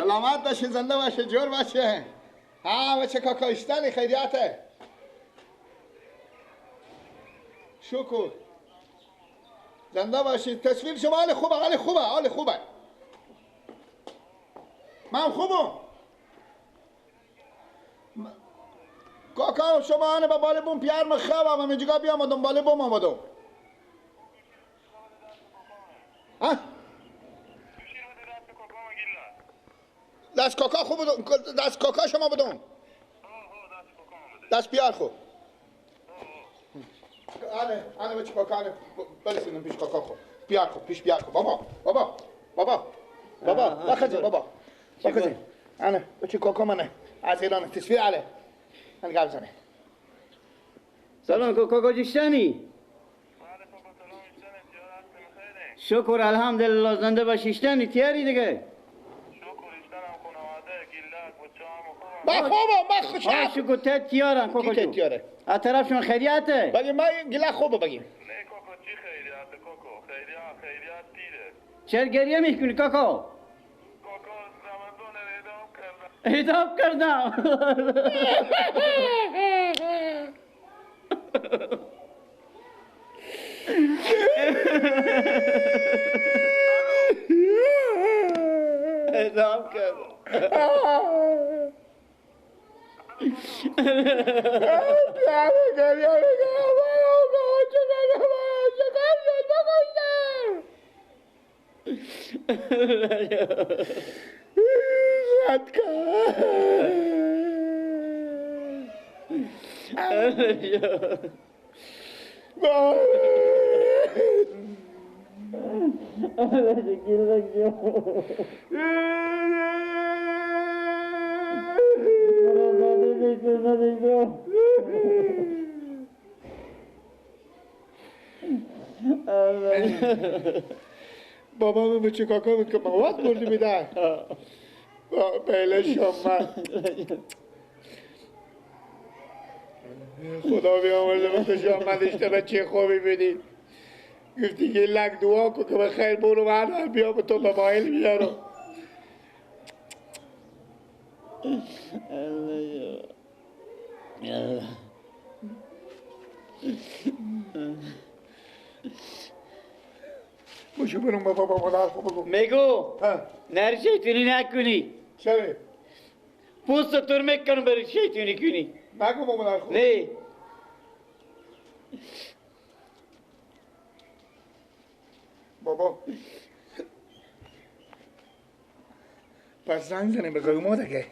سلامت باشه، زنده باشه، جور باشه. ها بچه کاکا ایستانی خیریته. شکر. زنده باشید. تصویر شما حال خوبه، حال خوبه، حال خوبه. من خوبم. کاکا شما آنه با باله بوم پیار مخوابم من اینجا بیام دنباله بوم آمدم. ها؟ دست کاکا خوب بدون، دست کاکا شما بدون. دست بیار خوب. آنه آنه بچه کاکا آنه برسینم پیش کاکا خوب. بیار خوب پیش بیار خوب. بابا بابا بابا بابا بخزی بابا بخزی. آنه بچه کاکا منه از ایران تصویر علی. من گپ زنه. سلام کاکا جشتنی. شکر الحمدلله زنده باشیشتنی تیاری دیگه. با خوبم با خوشم. شکر ته تیارن کاکا جو. تیاره. از طرفشون خیریته. بگیم ما گله خوبه بگیم. نه کاکا چی خیریته کاکا؟ خیریت خیریت تیره. چرا گریه میکنی کاکا؟ کاکا رمضان اعدام کردم. اعدام کردم. اعدام کردم. بابا بچه کاکا که مواد بردی میدن بله شما خدا بیامرزه بچه شما من داشته بچه خوبی بدی گفتی یه لک دعا کن که به خیر برو من بیا به تو به مایل بیارم. باشه برم با بابا مادر خوب بگو. میگو نری شیطونی نکنی. چرا؟ پوست تور میکنم بری شیطونی کنی. نگو با مادر خوب. نه بابا پس زنگ زنیم به قیوما دیگه.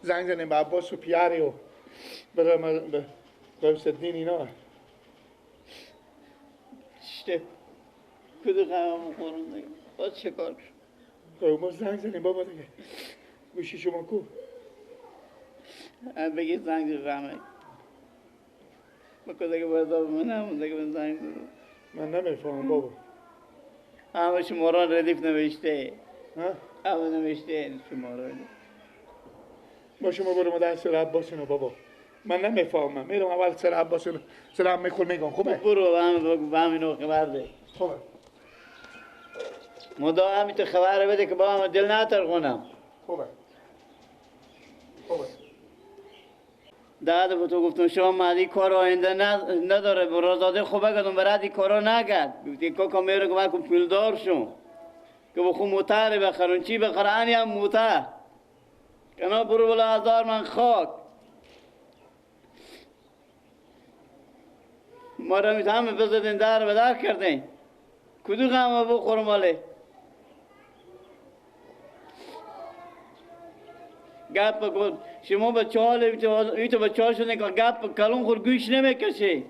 زنگ زنیم به عباس و پیاری و به قیوم الدین اینا. چه کدو قهوه خورم دیگه باید چه کار کنم؟ قیوما زنگ زنیم بابا دیگه. گوشی شما کو؟ بگی زنگ زنم. بکو دیگه باید من هم دیگه من زنگ زنم. من نمیفهمم بابا. همه شماران ردیف نوشته. همه نوشته شماران. با شما برو در سر عباس اینو بابا. من نمیفهمم. میرم اول سر عباس اینو سر عمه خود میگم خوبه؟ برو به هم اینو خبر ده. خوبه. مدام تو خبر بده که با هم دل نترخونم. خوبه. خوبه. داد به تو گفتم شما مادی کار آینده نداره برازاده خوبه کردم برای دی کارا نکرد. گفتی کاکا میره که من پولدار شم که بخو موتر بخرم چی بخرم انی هم موتر کنا برو بلا هزار من خاک ما را همه بزدین در به در کردین کدو غمه بخورم آله گپ گفت شما بچه ها ایتو بچه ها شده که گپ کلون خور گوش نمیکشه.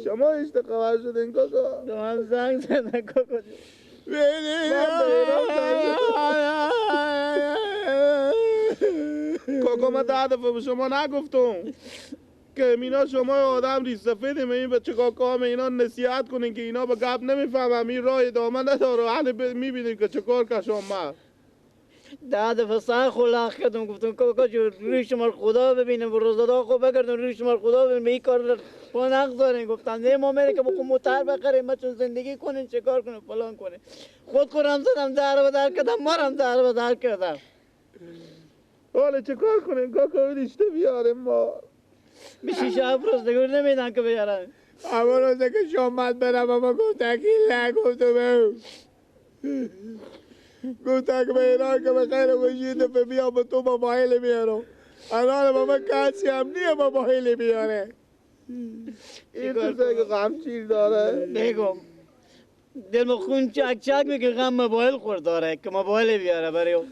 شما اشته خبر شدین کاکا؟ تو هم زنگ زدن کاکا جون. کاکا من 10 دفعه به شما نگفتم که اینا شما آدم ریز سفیدیم، این بچه کاکا هم اینا نصیحت کنین که اینا به گپ نمیفهمم، این راه ادامه نداره. حالا میبینیم که چه کار کشم. من 10 دفعه سر خلاق کردم، گفتم کاکا جون روی شما خدا ببینم، روزادا خود بگردم روی شما خدا ببینم، این کار پا نگذارین. گفتم نه ما میره که بخون موتر بخریم، ما چون زندگی کنیم چه کار کنیم فلان کنیم. خود خورم زدم در به در کردم، مارم در به در کردم. حالا چه کار کنیم کاکا؟ ریشته بیاریم ما میشه 6 روز دیگه نمیدن که بیارن. اما روزه که شما برم اما گفته که نگفتم، گفتم که به ایران که به خیر خوشی دفعه بیام به تو موبایل میارم. الان بابا کسی هم نیه موبایل بیاره. این تو سگ غمچیر داره. بگم دلم خون چک چک میگه غم موبایل خورد داره که موبایل بیاره برای او.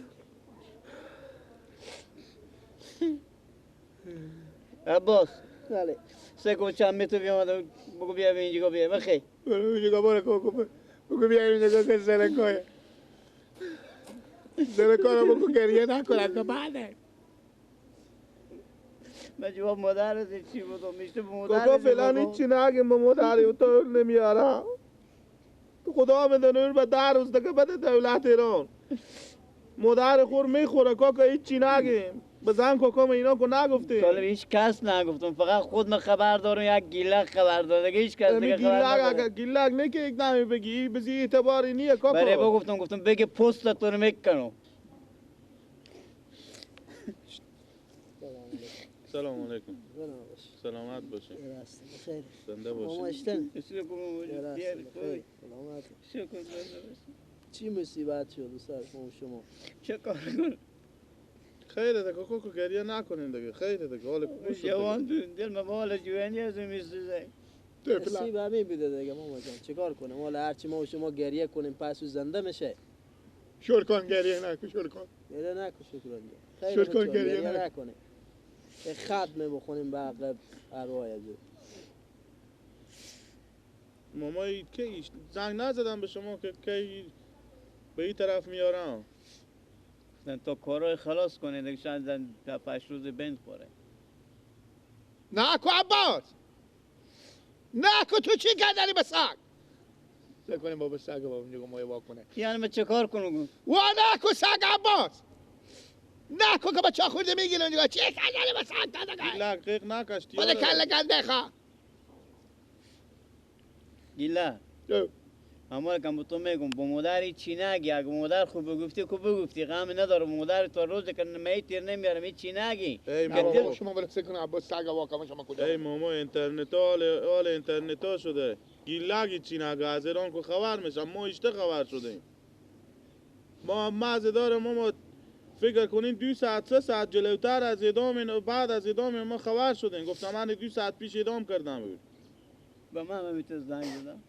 عباس بله سگو چند متر بیامدم بگو بیا اینجا بیا بخی برو اینجا برو کوکو بگو بیا اینجا که سرکای سرکارو بگو گریه نکنم که بعده من جواب مادر چی بودم میشته به مادر کاکا فعلا هیچی نگیم به مادر تو نمیارم. تو خدا میدونه به 10 روز دیگه بده دولت ایران مادر خور میخوره کاکا. هیچی نگیم بزن کاکا من اینا کو نگفتیم. طالب هیچ کس نگفتم، فقط خود من خبر دارم، یک گیلک خبر داره دیگه، هیچ کس دیگه خبر نداره. گیلک نه که یک نمی بگی بزی اعتباری نیه کاکا. برای با گفتم بگه پست تو رو میکنم. سلام علیکم. سلامت باشین. خیر. زنده باشین. چی مصیبت شد سر شما؟ چه کار کنم؟ خیره دیگه کاکا گریه نکنین دیگه، خیره دیگه. حال خوش جوان دل مال جوانی از میسوزه. نصیب همین بوده دیگه ماما جان، چیکار کنیم؟ حالا هرچی ما و شما گریه کنیم پس زنده میشه. شور کن گریه نکن، شور کن گریه نکن، شکران جان. شور کن گریه نکنیم، ختمه بخونیم به عقب ارواح از او. مامایی کی زنگ نزدم به شما که کی به این طرف میارم؟ تا کارای خلاص کنه دیگه، شاید تا 5 روز بند خوره. نکو عباس، نکو تو چی کردی به سگ؟ سگ کنیم بابا سگ بابا اینجا مایه وا کنه. یعنی من چه کار کنم؟ وا نکو سگ عباس، نکو که بچه خورده میگیره اونجا. چی کردی به سگ؟ گیلک قیق نکشتی. بله کله گنده خواه گیلک. اما کم تو میگم با مادر چی نگی، اگه مادر خوب بگفتی خوب بگفتی، غم نداره مادر تا روز که میتیر نمیارم هیچ چی نگی. ای ماما شما ولی فکر کنم عباس سگ واقعا شما کجا؟ ای ماما اینترنت حال اینترنت ها شده. گیلک چی نگه از ایران که خبر میشم، ما اشته خبر شدیم. ما مزه داره ماما فکر کنین 2 ساعت 3 ساعت جلوتر از اعدام، بعد از اعدام ما خبر شدیم. گفتم من 2 ساعت پیش اعدام کردم. به من هم زنگ زدم.